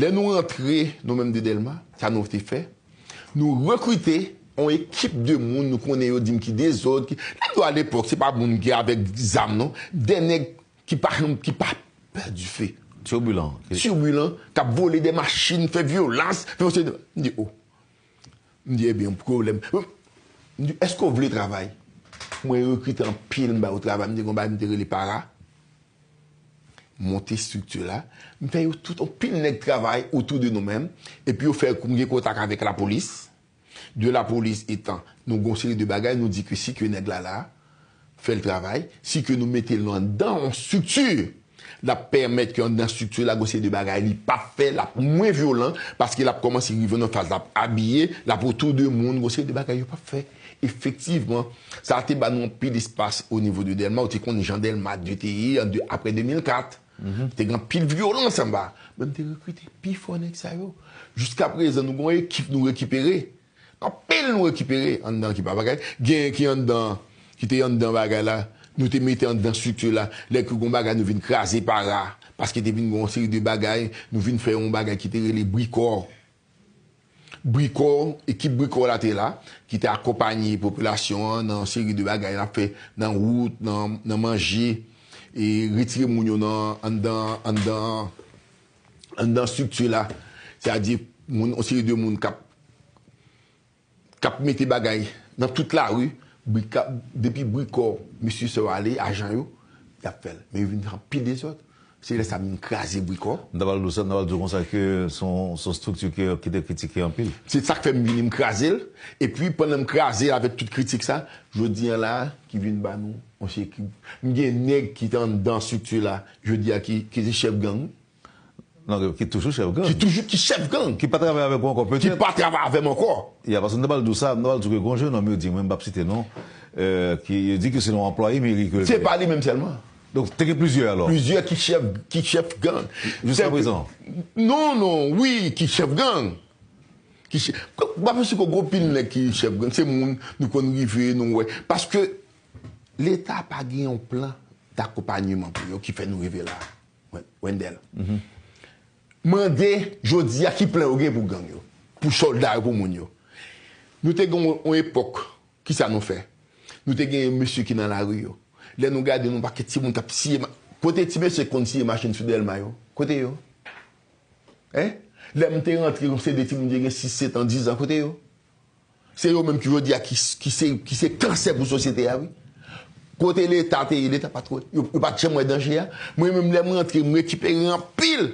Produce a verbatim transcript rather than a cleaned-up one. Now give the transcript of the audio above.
Lè nou rantre, nou menm de Dèlma, sa nou te fè, nou rekrite yon ekip de moun nou konnen yo di m ki dezòd, ki, lè m di w alepòk, se pa moun ki avèk zam non, de nèg ki pa, ki pa pè dife. Turbilan. Turbilan, k ap vole de machin, fè vyolans, fè yon seri de, m di, oh. M di, ebyen, pwoblèm. M di, èske w vle travay? Mwen rekrite anpil, m ba yo travay, m te gen yon bagay, m te rele para. Monte estrikti la. M fè yo tout, anpil nèg travay otou de nou menm. Epi yo fè m gen kontak avèk lapolis. De lapolis etan, nou gen yon seri de bagay, nou di ke si ke nèg la la, fè l travay, si ke nou mete l anndan yon estrikti, l ap pèmèt ke anndan estrikti la, gen yon seri de bagay li p ap fè, l ap mwen vyolan, paske l ap kòmanse rive nan faz l ap abiye, l ap otou de moun, gen yon seri de bagay yo p ap fè. Efektivman, sa te ba nou anpil espas o nivo de Dèlma, ou te konn jan Dèlma de te ye an de, apre de mil kat. Te gen anpil vyolans anba. Men m te rekrite pi fò nèg sa yo. Jiska prezan, nou gen yon ekip nou rekipere. Anpil nou rekipere anndan ki pa bagay. Genyen ki anndan, ki te anndan bagay la. Nou te mete anndan estrikti la. Lè ke gen bagay, nou vin kraze para. Paske te vin gen yon seri de bagay. Nou vin fè yon bagay ki te rele Brikò. Brikò, ekip Brikò la te la, ki te akonpaye popilasyon an nan yon seri de bagay n ap fè nan wout, nan, nan manje, e retire moun yo nan, anndan, anndan, anndan estrikti la. Sètadi, moun, yon seri de moun k ap, k ap mete bagay nan tout lari, Brika-, depi Brikò, mesye sa yo ale, ajan yo, y ap fè l. Men yo vin fè anpil dezòd. Se lè sa m vin kraze Brikò. M ta pral di w sa, m ta pral di w konsa ke se yon, se yon estrikti ke, ki te kritike anpil. Se sa k fè m vini m kraze l. Epi pandan m kraze l avèk tout kritik sa, jodi a la, ki vin ba nou, yon seri ki, m gen nèg ki te anndan estrikti la, jodi a ki, ki se chèf gang. Non, ki toujou chèf gang. Ki toujou ki chèf gang. Ki pa travay avèk ou ankò, petèt. Ki pa travay avè m ankò. Ya, paske m ta pral di w sa, m ta pral di w ke gen yon jennonm yo di, mwen m p ap site non, euh, ki, yo di ke se yon anplwaye meri ke l te ye. Se pa li menm sèlman. Donk, te gen plizyè alò. Plizyè ki chèf, ki chèf gang. Jiska prezan. Non, non, wi, ki chèf gang. Ki chèf, m pa panse ke gen anpil nèg ki chèf gang. Se moun nou konn rive, nou wè. Paske Leta pa gen yon plan dakonpanyman pou yo ki fè nou rive la. Wen-, Wendell. Mande jodi a ki plan yo gen pou gang yo, pou sòlda yo, pou moun yo. Nou te gen yon, yon epòk, kisa nou fè? Nou te gen mesye ki nan lari yo. Lè nou gade, nou pakèt timoun k ap siye ma-, kote ti mesye k konn siye machin sou Dèlma yo? Kote yo? Hein? Lè m te rantre, se de timoun ki gen sis, sèt an, diz an, kote yo? Se yo menm ki jodi a ki, ki se, ki se kansè pou sosyete a, wi. Kote Leta te ye, Leta pa t wè. Yo, yo pa t janm wè danje a. Mwen menm, lè m rantre, m rekipere anpil.